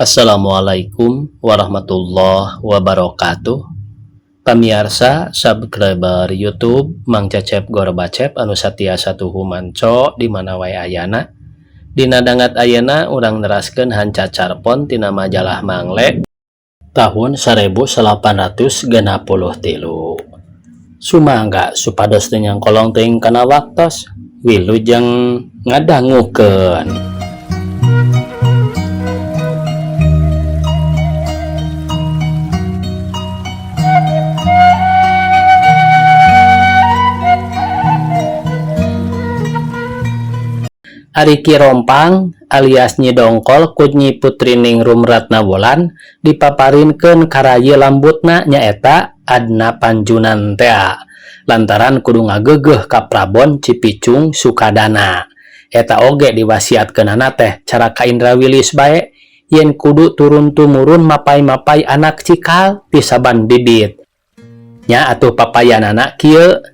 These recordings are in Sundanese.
Assalamualaikum warahmatullahi wabarakatuh. Pamiarsa subscriber YouTube Mang Cecep Gorbacep anu satia satuhu manco di mana wae ayana. Dina dangat ayeuna urang neraskeun hanca carpon tina majalah Mangle tahun 1863. Sumangga supados teu nyangkolong teuing kana waktos wilujeng ngadangukeun. Ari Ki Rompang alias Nyi Dongkol ku Nyi Putri Ningrum Ratna Wulan dipaparinkeun ka rayi lambutna nyaeta Adna Panjunan tea lantaran kudu ngageugeuh ka Prabon Cipicung Sukadana. Eta oge diwasiatkeunana teh cara ka Indra Wilis bae yen kudu turun tumurun mapay-mapay anak cikal ti saban bibit. Nya atuh papayanana kieu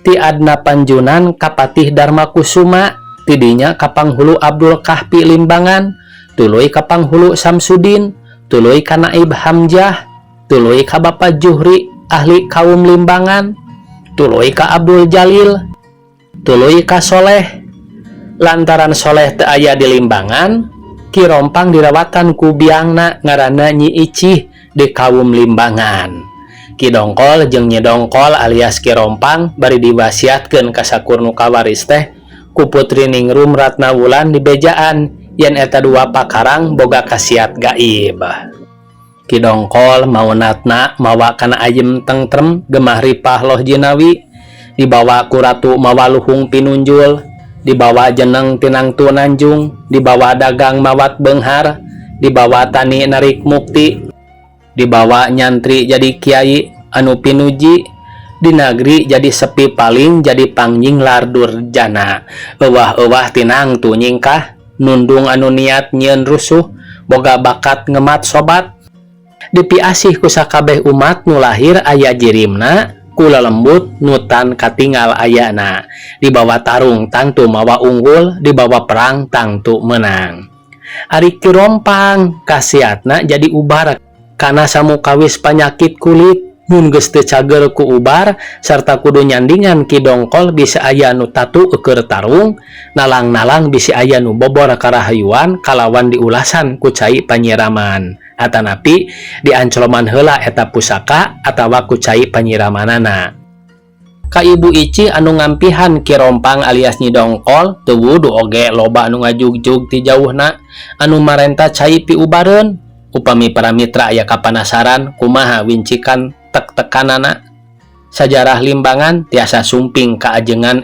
ti Adna Panjunan ka Patih Darmakusuma tidinya ka Panghulu Abdul Kahfi Limbangan tuluy ka Panghulu Samsudin tuluy ka Naib Hamzah tuluy ka Bapa Juhri ahli kaum Limbangan tuluy ka Abdul Jalil tuluy ka Soleh. Lantaran Soleh teu aya di Limbangan, Ki Rompang dirawatan ku biangna ngaranna Nyi Icih di kaum Limbangan. Ki Dongkol jeung Nyi Dongkol alias Ki Rompang bari diwasiatkeun ka sakur nu kawaris teh ku Putri Ningrum Ratna Wulan dibejaan yen eta dua pakarang boga khasiat gaib. Ki Dongkol maunatna mawa kana ayem tengtrem gemah ripah loh jinawi, dibawa ku ratu mawa luhung pinunjul, dibawa jeneng tinangtu nanjung, dibawa dagang mawat beunghar, dibawa tani narik mukti, dibawa nyantri jadi kiai anu pinuji, di nagri jadi sepi paling jadi pangjinglar durjana. Euwah-euwah tinangtu nyingkah nundung anu niat nyieun rusuh, boga bakat ngemat sobat, dipiasih ku sakabeh umat nu lahir aya jirimna ku lelembut nu tan katingal ayana, dibawa tarung tangtu mawa unggul, dibawa perang tangtu menang. Ari Ki Rompang khasiatna jadi ubar kana samukawis panyakit kulit mun geus teu cager ku ubar sarta kudu nyandingan Ki Dongkol bisa aya nu tatu eueur tarung, nalang-nalang bisi aya nu bobor karahayuan kalawan diulasan ku cai panyiraman atanapi diancloman heula eta pusaka atawa ku cai panyiramanana. Ka Ibu Ici anu ngampihan Ki Rompang alias Nyi Dongkol teu wudu oge loba anu ngajugjug ti jauhna anu marenta cai piubareun. Upami para mitra aya kapanasaran kumaha wincikan tek-tekanana sajarah Limbangan tiasa sumping ka ajengan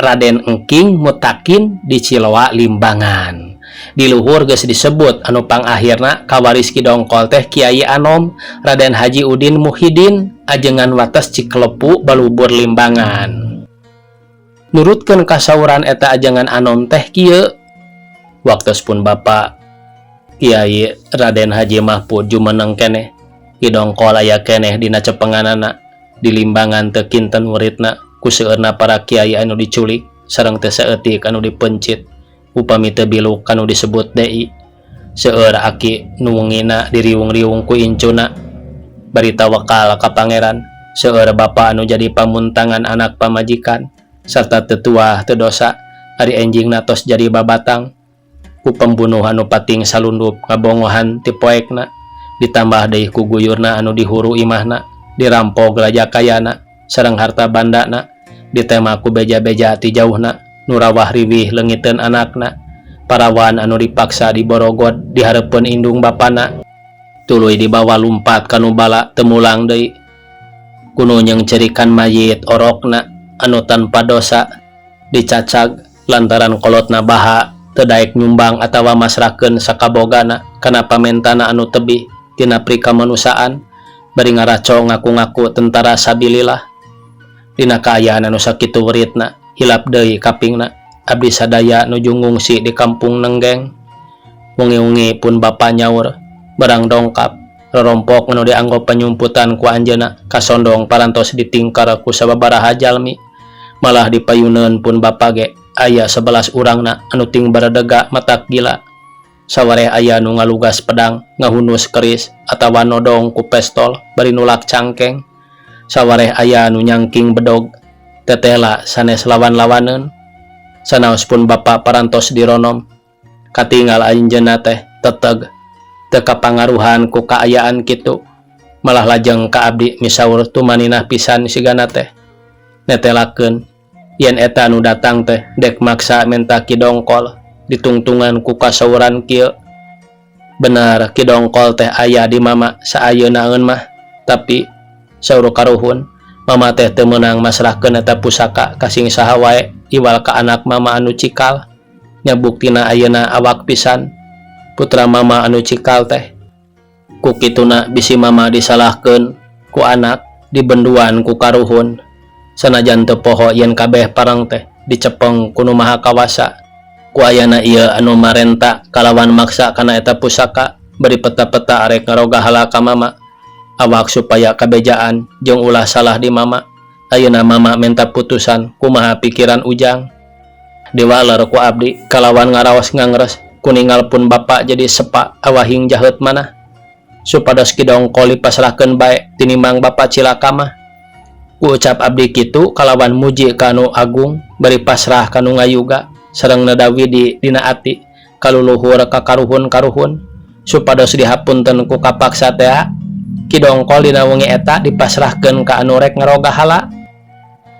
Raden Engking Mutakin di Ciloa Limbangan. Di luhur geus disebut anu pangakhirna kawaris Ki Dongkol teh Kiai Anom Raden Haji Udin Muhidin ajengan wates Cikelepu Balubur Limbangan. Nurutkeun kasauran eta ajengan Anom teh kieu, waktos pun Bapak Kiai Raden Haji Mahpud jumeneng keneh Ki Dongkol aya keneh dina cepenganana di Limbangan teu kinten muridna ku seueurna para kiai anu diculik sareng teu saeutik anu dipencit upami teu biluk kanu disebut DI. Seueur aki nu wengina diriung-riung ku incuna bari tawakal ka pangeran, seueur bapa anu jadi pamuntangan anak pamajikan sarta teu tuah teu dosa ari enjingna tos jadi babatang ku pembunuh anu pating salundup ngabongohan ti poekna, ditambah deui ku guyurna anu dihuru imahna, dirampok raja kayana sareng harta bandana, ditema ku beja-beja ti jauhna nu rawah riwih leungiteun anakna, parawan anu dipaksa diborogod di hareupeun indung bapana tuluy dibawa lumpat ka nu bala teu mulang deui kuno nyeungceurikan mayit orokna anu tanpa dosa dicacag lantaran kolotna baha teu daek nyumbang atawa masrahkeun sakabogana kana pamentana anu tebih tina pri kamanusiaan bari ngaraco ngaku-ngaku tentara sabilillah. Dina kaayaan anu sakitu weritna hilap deui kapingna abdi sadaya nuju ngungsi di kampung Nenggeng. Wengi-wengi pun bapa nyaur barang dongkap rorompok anu dianggo panyumputan ku anjeunna kasondong parantos ditingkar ku sababaraha jalmi, malah dipayuneun pun bapa ge aya 11 urangna anu ting baredega matak gila. Sawareh aya nu ngalugas pedang, ngahunus keris atawa nodong ku pestol bari nulak cangkeng. Sawareh aya nu nyangking bedog, tetela sanes lawan-lawaneun. Sanaos pun bapa parantos dironom, katingal anjeunna teh teteg teu kapangaruhan ku kaayaan kitu. Malah lajeng ka abdi misaur tumaninah pisan sigana teh. Netelakeun yen eta nu datang teh dek maksa menta Ki Dongkol ditungtungan ku kasauran kieu. Bener Ki Dongkol teh aya di mama saayeunaeun mah, tapi saur karuhun mama teh teu meunang masrahkeun eta pusaka ka sing saha wae iwal ka anak mama anu cikal. Nya buktina ayeuna awak pisan putra mama anu cikal teh. Ku kituna bisi mama disalahkeun ku anak dibenduan ku karuhun. Sanajan teu poho yen kabeh pareng teh dicepeng ku Nu Maha Kawasa. Ku ayana ieu anu marenta kalawan maksa kana eta pusaka bari peta-peta arek ngaroga hala ka mama. Awak supaya kabejaan jeung ulah salah di mama. Ayeuna mama menta putusan kumaha pikiran Ujang. Diwaler ku abdi kalawan ngaraos ngangres kuningal pun bapa jadi sepa awahing jaheut manah. Supados Ki Dongkol dipasrahkeun bae tinimbang bapa cilaka mah. Ku ucap abdi kitu kalawan muji ka Nu Agung bari pasrah ka nu ngayuga sareng neda widi dina ati kaluluhur ka karuhun-karuhun supados dihapunten ku kapaksa tea. Ki Dongkol dina wengi eta dipasrahkeun ka anu rek ngaroga hala.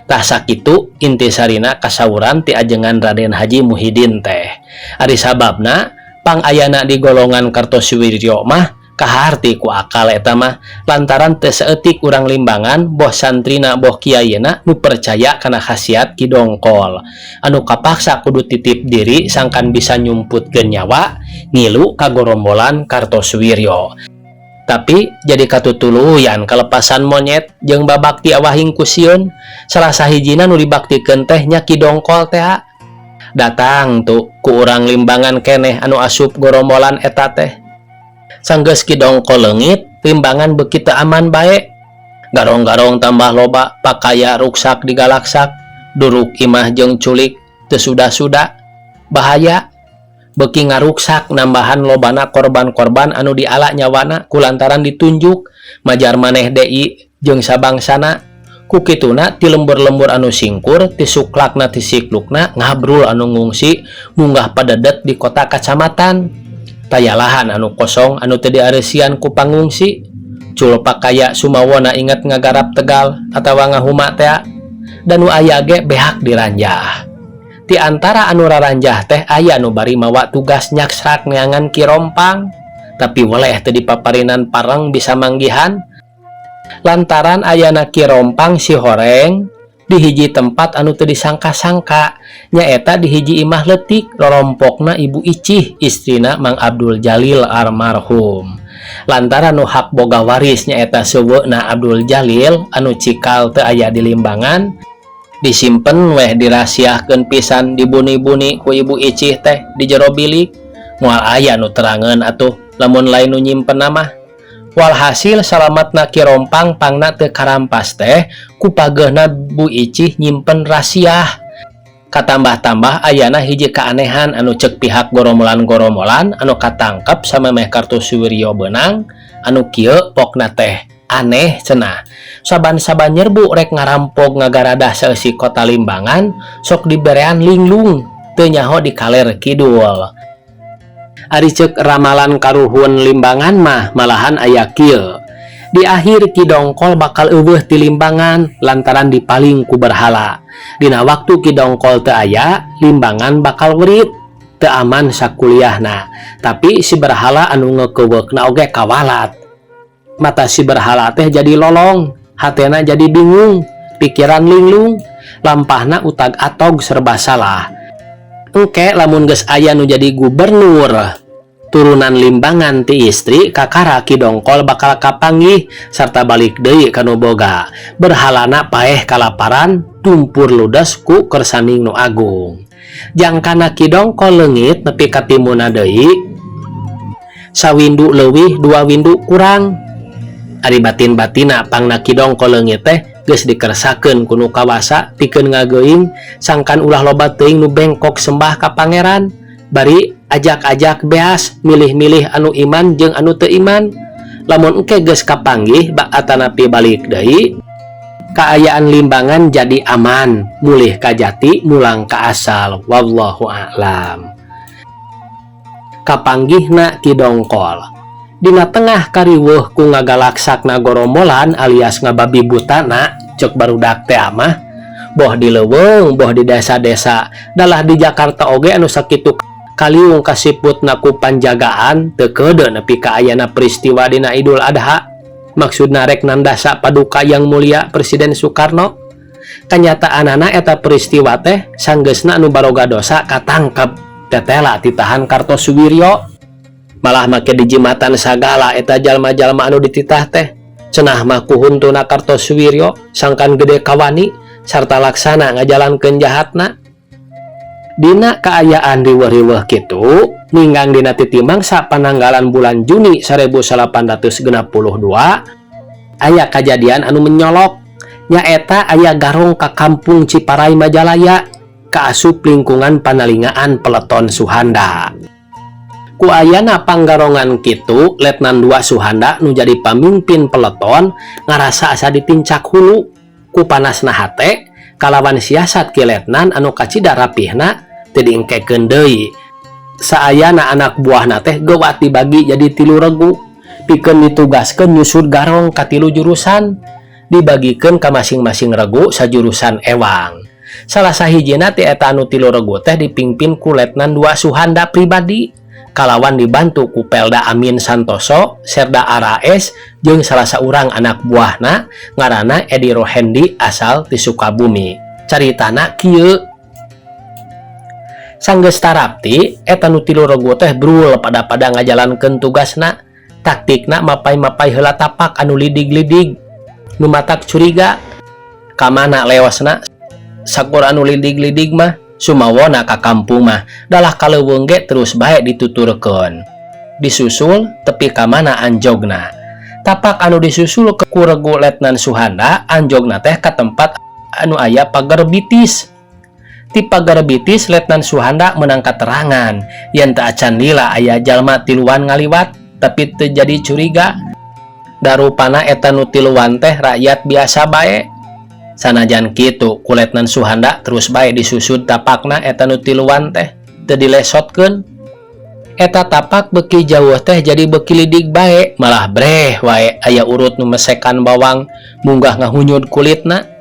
Tah sakitu intisarina kasauran ti ajengan Raden Haji Muhidin teh. Ari sababna pangayana di golongan Kartosuwiryo mah kaharti ku akal eta mah lantaran teu saeutik urang Limbangan boh santrina boh kiayeuna nu percaya kana khasiat Ki Dongkol anu kapaksa kudu titip diri sangkan bisa nyumputkeun nyawa ngilu ka gorombolan Kartosuwiryo. Tapi jadi katutuluyan kalepasan monyet jeung babakti awahing ku sieun. Salah sahijina nu dibaktikeun teh nya Ki Dongkol tea. Datang tuh ku urang Limbangan keneh anu asup gorombolan eta teh. Sanggeus Ki Dongkol leungit, Limbangan beuki teu aman bae. Garong-garong tambah loba, pakaya ruksak digalaksak, duruk imah jeung culik teu suda-suda. Bahaya beuki ngaruksak nambahan lobana korban-korban anu diala nyawana kulantaran ditunjuk majar maneh DI jeung sabangsana. Ku kituna ti lembur-lembur anu singkur ti suklakna ti siklukna ngabrul anu ngungsi munggah padedet di kota kacamatan. Taya lahan anu kosong anu teu diareusian ku pangungsi. Cul pakaya sumawona inget ngagarap tegal atawa ngahuma tea dan nu aya ge behak diranjah. Ti antara anu raranjah teh aya nu bari mawa tugas nyaksrak neangan Ki Rompang, tapi weleh teu dipaparinan pareng bisa manggihan lantaran ayana Ki Rompang si horeng di hiji tempat anu teu disangka-sangka, nyaeta di hiji imah leutik rorompokna Ibu Icih, istrina Mang Abdul Jalil almarhum. Lantaran nu hak boga waris nyaeta seuweuna Abdul Jalil anu cikal teu aya di Limbangan, disimpen weh dirahasiakeun pisan dibuni-buni ku Ibu Icih teh di jero bilik. Moal aya nu terangeun atuh lamun lain nu nyimpen mah. Walhasil salamatna Ki Rompang pangna teu karampas teh ku pageuhna Bu Icih nyimpen rasiah. Katambah-tambah ayana hiji keanehan anu cek pihak gorombolan-gorombolan anu katangkep samemeh Kartosuwiryo beunang anu kieu pokna teh aneh cenah. Saban-saban nyerbu rek ngarampok ngagaradah saeusi kota Limbangan sok diberean linglung teu nyaho di kaler kidul. Ari ceuk ramalan karuhun Limbangan mah malahan aya kieu. Di akhir Ki Dongkol bakal euweuh ti Limbangan lantaran dipaling ku berhala. Dina waktu Ki Dongkol teu aya, Limbangan bakal werit teu aman sakuliahna. Tapi si berhala anu ngekeuweukna oge kawalat. Mata si berhala teh jadi lolong, hatena jadi bingung, pikiran linglung, lampahna utag atog serba salah. Engke lamun geus aya nu jadi gubernur turunan Limbangan ti istri kakara Ki Dongkol bakal kapanggih sarta balik deui ka nu boga. Berhalana paeh kalaparan tumpur ludes ku kersaning Nu Agung. Jangkana Ki Dongkol leungit nepi ka timuna deui sawindu leuwih dua windu kurang. Ari batin-batina pangna Ki Dongkol leungit teh geus dikersakeun ku nu kawasa pikeun ngageuing sangkan ulah loba teuing nu bengkok sembah ka pangeran bari Ajak-ajak beas milih-milih anu iman jeung anu teu iman. Lamun engke geus kapanggih bak atanapi balik deui, kaayaan Limbangan jadi aman, mulih ka jati, mulang ka asal. Wallahu a'lam. Kapanggihna Ki Dongkol dina tengah kariweuh ku ngagalaksakna gorombolan alias ngababi butana cek barudak teh mah, boh di leuweung, boh di desa-desa, dalah di Jakarta oge anu sakitu kaliung kasiputna ku panjagaan teu keudeuh nepi ka ayana peristiwa dina Idul Adha, maksudna rek nandasa paduka yang mulia Presiden Soekarno. Kanyataanana eta peristiwa teh sanggeusna anu baroga dosa katangkep, tetela titahan Kartosuwiryo, malah make dijimatan sagala eta jalma-jalma anu dititah teh. Cenah mah ku huntuna Kartosuwiryo sangkan gede kawani sarta laksana ngajalankeun jahatna. Dina kaayaan riweuh-riweuh kitu, ninggang dina titi mangsa pananggalan bulan Juni 1862, aya kajadian anu menyolok, nyaeta aya garong ka kampung Ciparai, Majalaya, kaasup lingkungan panalingaan peleton Suhanda. Ku ayana panggarongan kitu, Letnan 2 Suhanda nu jadi pamimpin peleton ngarasa asa ditincak hulu. Ku panasna hate kalawan siasat Ki Letnan anu kacida rapihna teu diengkekeun deui, saayana anak buahna teh gewat dibagi jadi tilu regu pikeun ditugaskeun nyusud garong ka tilu jurusan, dibagikeun ka masing-masing regu sajurusan ewang. Salah sahijina ti eta anu tilu regu teh dipimpin ku Letnan 2 Suhanda pribadi kalawan dibantu ku Pelda Amin Santoso, Serda Araes, jeung salah saurang anak buahna ngaranna Edi Rohendi asal ti Sukabumi. Caritana kieu. Sanggeus tarapti, eta nu tilu regu teh brul pada-pada ngajalankeun tugasna. Taktikna mapay-mapay heula tapak anu lidig-lidig nu matak curiga. Kamana lewasna sakur anu lidig-lidig mah, sumawona ka kampung mah dalah kaleuweung ge terus bae dituturkeun, disusul tepi ka mana anjogna. Tapak anu disusul ku regu Letnan Suhanda anjogna teh ka tempat anu aya pagar bitis. Ti pagar bitis, Letnan Suhanda menang katerangan yen teu acan lila aya jalma tiluan ngaliwat, tapi teu jadi curiga, darupana eta nu tiluan teh rakyat biasa bae. Sanajan kitu, ku Letnan Suhanda terus bae disusud tapakna eta nu tiluan teh, teu dilesotkeun. Eta tapak beki jauh teh jadi beki lidig bae, malah breh wae aya urut nu mesekan bawang munggah ngahunyud kulitna.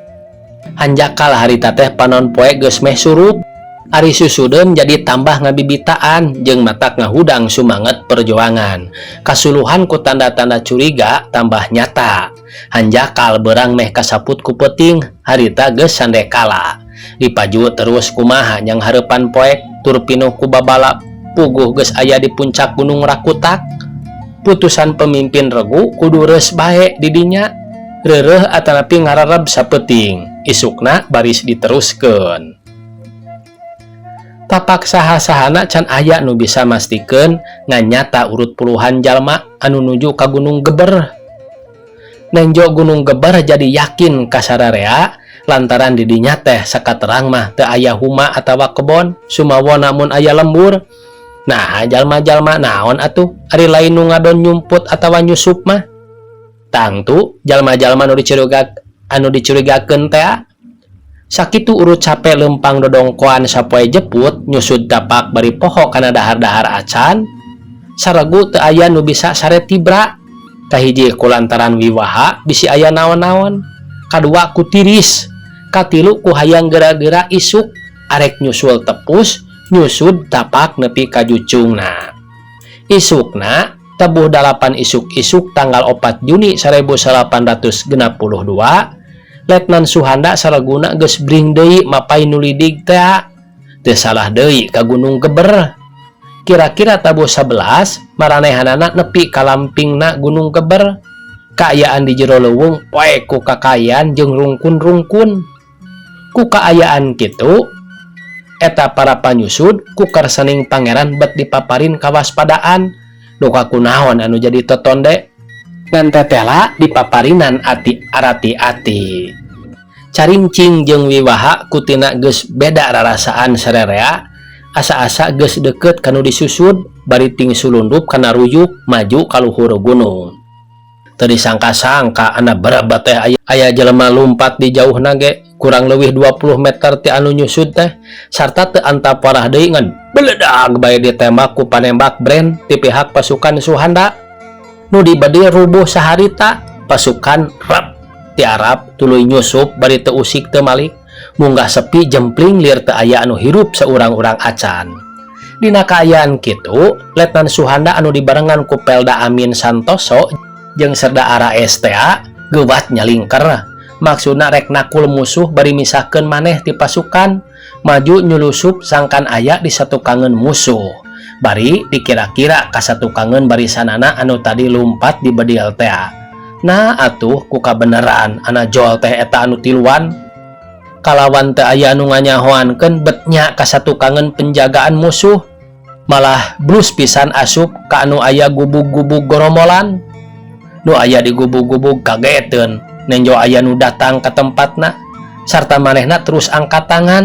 Hanjakal harita teh panon poe geus meh surup. Ari susudeun jadi tambah ngabibitaan jeung matak ngahudang sumanget perjuangan. Kasuluhan ku tanda-tanda curiga tambah nyata. Hanjakal berang meh kasaput ku peuting, harita geus sandekala. Dipaju terus kumaha yang hareupan poek tur pinuh ku babala, puguh geus aya di puncak Gunung Rakutak. Putusan pemimpin regu kudu reus bae didinya, reureuh atanapi ngarareb sapeuting. Isukna baris diteruskeun. Tapak saha-sahana can aya nu bisa mastikeun, ngan nyata urut puluhan jalma anu nuju ka Gunung Geber. Nenjo Gunung Geber jadi yakin ka sararea lantaran didinya teh sakaterang mah teu aya huma atawa kebon, sumawona mun aya lembur. Nah, jalma-jalma naon atuh ari lain nu ngadon nyumput atawa nyusup mah? Tangtu jalma-jalma anu dicurigakeun teh. Sakitu urut capek lempang dodongkoan sapoe jeput nyusud tapak bari poho kana dahar-dahar acan, saregu teu aya nu bisa sare tibra. Kahiji ku lantaran wiwaha bisi aya naon-naon, kadua ku tiris, katilu ku hayang gera-gera isuk arek nyusul tepus nyusud tapak nepi ka jucungna. Isukna tabuh 8 isuk-isuk tanggal 4 Juni 1862, Letnan Suhanda sareguna geus bring deui mapay nu lidig teh, teu salah deui ka Gunung Geber. Kira-kira tabuh 11 maranehanana nepi ka lampingna Gunung Geber. Kaayaan di jero leuweung poek ku kakayan jeung rungkun-rungkun. Ku kaayaan kitu eta para panyusud ku karsaning Pangeran bet dipaparin kawaspadaan, duka kunaon anu jadi totonde, ngan tetela dipaparinan ati arati-ati. Carincing jeung wiwaha kutina geus beda rarasaan sarerea. Asa-asa geus deukeut ka nu disusud bari ting sulundup kana ruyuk maju ka luhur gunung. Teu disangka-sangka ana berebet teh aya jelema lumpat di jauhna ge kurang leuwih 20 meter ti anu nyusud teh sarta teu antap warah deui ngan beledag bae ditembak ku panembak Bren ti pihak pasukan Suhanda. Nu dibedil rubuh saharita pasukan rep tiarap tuluy nyusup bari teu usik teu malik munggah sepi jempling lir teu aya anu hirup saurang-urang acan. Dina kaayaan kitu Letnan Suhanda anu dibarengan ku Pelda Amin Santoso jeung Serda Ara STA geuwat nyalingker maksudna rek nakul musuh bari misahkeun maneh ti pasukan maju nyulusup sangkan aya di satukangeun musuh bari dikira-kira kasatukangeun barisanana anu tadi lumpat di bedil tea. Nah atuh ku kabeneran ana jol teh eta anu tiluan kalawan teu aya anu nganyahoankeun betnya kasatukangeun penjagaan musuh malah blus pisan asup ka anu aya gubug-gubug goromolan. Nu aya di gubug-gubug kageteun nenjo aya nu datang ka tempatna sarta manehna terus angkat tangan.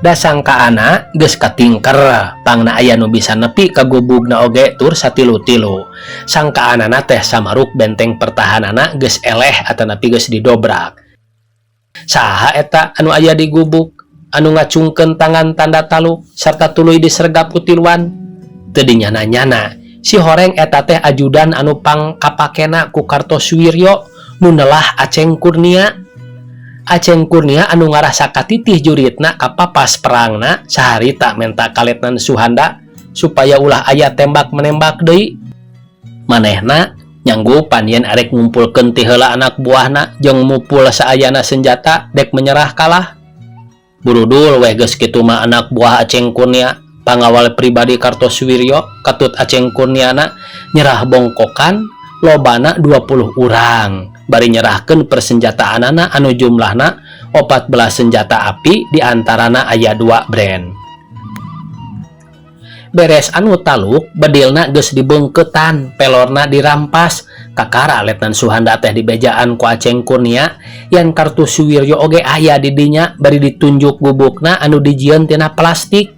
Da sangkaana geus katingker pangna aya nu bisa nepi ka gubugna oge tur satilu-tilu. Sangkaanana teh samaruk benteng pertahanana geus eleh atanapi geus didobrak. Saha eta anu aya di gubug anu ngacungkeun tangan tanda taluk sarta tuluy disergap ku tiluan? Teu dinyana-nyana si horeng eta teh ajudan anu pangkapakena ku Kartosuwiryo nu nelah Aceng Kurnia. Aceng Kurnia anu ngarasa katitih juritna kapapas perangna saharita menta ka Letnan Suhanda supaya ulah aya tembak menembak deui. Manehna nyanggupan yen arek ngumpulkeun ti heula anak buahna jeung mupul saayana senjata dek menyerah kalah. Burudul weh geus kitu mah anak buah Aceng Kurnia pangawal pribadi Kartosuwiryo katut Aceng Kurniana nyerah bongkokan lobana 20 urang bari nyerahkeun persenjataanana anu jumlahna 14 senjata api diantarana aya 2 brand. Beres anu taluk bedilna geus dibeungkeutan pelorna dirampas kakara Letnan Suhanda teh dibejaan ku Aceng Kurnia yen Kartosuwiryo oge aya di dinya bari ditunjuk gubukna anu dijieun tina plastik.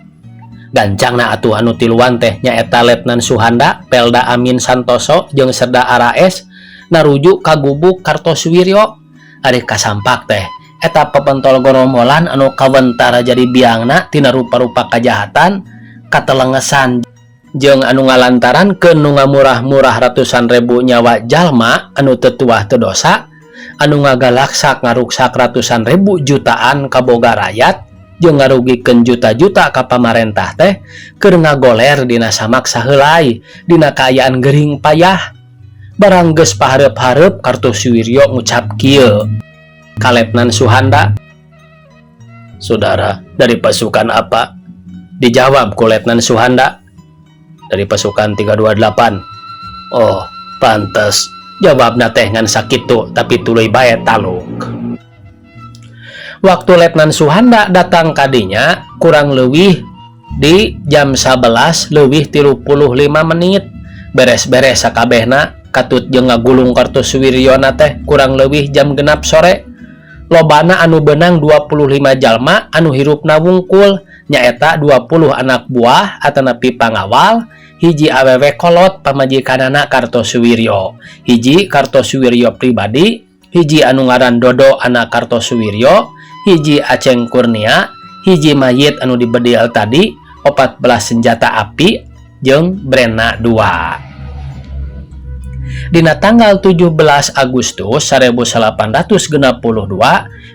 Gancangna atuh anu tiluan teh nyaeta Letnan Suhanda, Pelda Amin Santoso jeung Serda Araes narujuk ka gubuk Kartosuwiryo. Ari kasampak teh eta pepentol goromolan anu kawentara jadi biangna tina rupa-rupa kajahatan katelengesan jeung anu ngalantaran ke nu ngamurah-murah ratusan ribu nyawa jalma anu teu tuah teu dosa anu ngagalaksak ngaruksak ratusan ribu jutaan kaboga rakyat jeung ngarugikeun juta-juta ka pamarentah teh keur ngagoler dina samak saheulai dina kaayaan gering payah. Barang geus pahareup-hareup Kartosuwiryo ngucap kieu ka Letnan Suhanda, "Saudara dari pasukan apa?" Dijawab ku Letnan Suhanda, "Dari pasukan 328." "Oh, pantes." Jawabna teh ngan sakitu tapi tuluy bae taluk. Waktu Letnan Suhanda datang kadinya kurang leuwih di jam 11 leuwih 35 menit. Beres-beres sakabehna katut jeung ngagulung Kartosuwiryona teh kurang leuwih jam 6 sore. Lobana anu benang 25 jalma anu hirupna wungkul nyaeta 20 anak buah atanapi pangawal, hiji awewe kolot pamajikanana Kartosuwiryo, hiji Kartosuwiryo pribadi, hiji anu ngaran Dodo anak Kartosuwiryo, hiji Aceng Kurnia, hiji mayit anu dibedil tadi, 14 senjata api jeung Brenna 2. Dina tanggal 17 Agustus 1862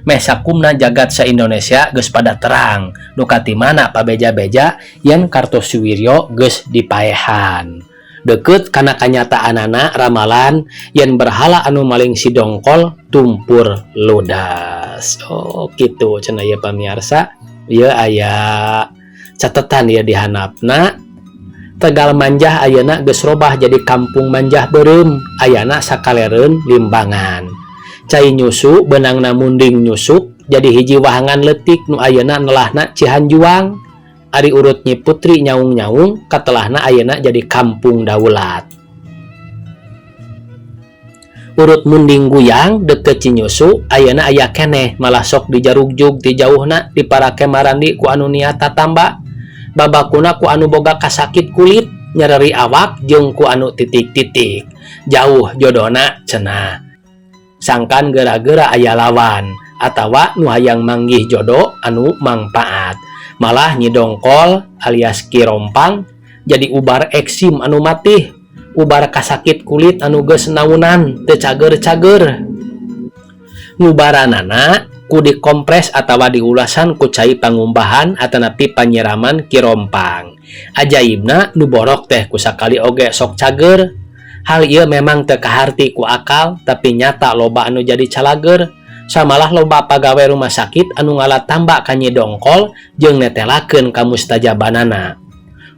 meh sakumna jagat sa-Indonesia geus pada terang nu katimana pabeja-beja yen Kartosuwiryo geus dipaehan. Deukeut kana kanyataanana ramalan yen berhala anu maling si dongkol tumpur ludas. Oh kitu cenah ieu pamiarsa. Ieu aya catetan ieu di handapna. Tegal Manjah ayeuna geus robah jadi Kampung Manjah Beureum, ayana sakalereun Limbangan. Cai nyusu beunangna munding nyusuk jadi hiji wahangan leutik nu ayeuna nelahna Cihanjuang. Ari urut Nyi Putri nyaung-nyaung katelahna ayeuna jadi Kampung Daulat. Urut munding guyang deket Cinyusu ayeuna aya keneh, malah sok dijarugjug ti jauhna diparake marandi ku anu niat tatamba babakuna, ku anu boga kasakit kulit, nyereri awak, jeung ku anu titik-titik jauh jodona cenah, sangkan gara-gara aya lawan atawa nu hayang manggih jodoh anu mangpaat. Malah Nyi Dongkol alias Ki Rompang jadi ubar eksim anu matih, ubar kasakit kulit anu geus naunan teu cager-cager. Ngubaranana ku dikompres atawa diulasan ku cai pangumbahan atanapi panyiraman Ki Rompang. Ajaibna, nu borok teh kusakali oge sok cager. Hal ieu memang teu kaharti ku akal, tapi nyata loba anu jadi calager. Samalah loba pagawe rumah sakit anu ngala tamba ka Nyi Dongkol jeung netelakeun ka mustajabanana.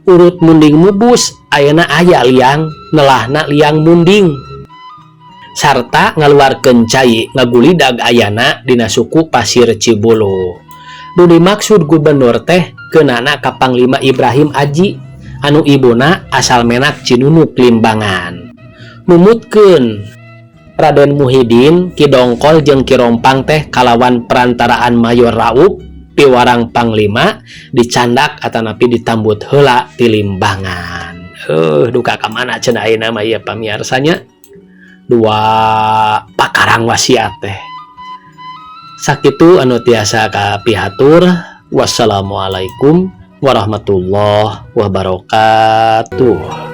Urut munding mubus ayeuna aya liang nelahna, liang munding sarta ngaluarkeun cai ngagulidag ayana dina suku Pasir Cibulu. Nu dimaksud gubernur teh keunana ka Panglima Ibrahim Aji anu ibuna asal Menak Cinunuk, Limbangan. Numutkeun Raden Muhidin, Ki Dongkol jeung Ki Rompang teh kalawan perantaraan Mayor Raup piwarang Panglima dicandak atanapi ditambut heula ti Limbangan. Duka ka mana cenah ayeuna mah ieu, pamiarsa nya, dua pakarang wasiat teh. Sakitu anu tiasa kapihatur. Wassalamualaikum warahmatullahi wabarakatuh.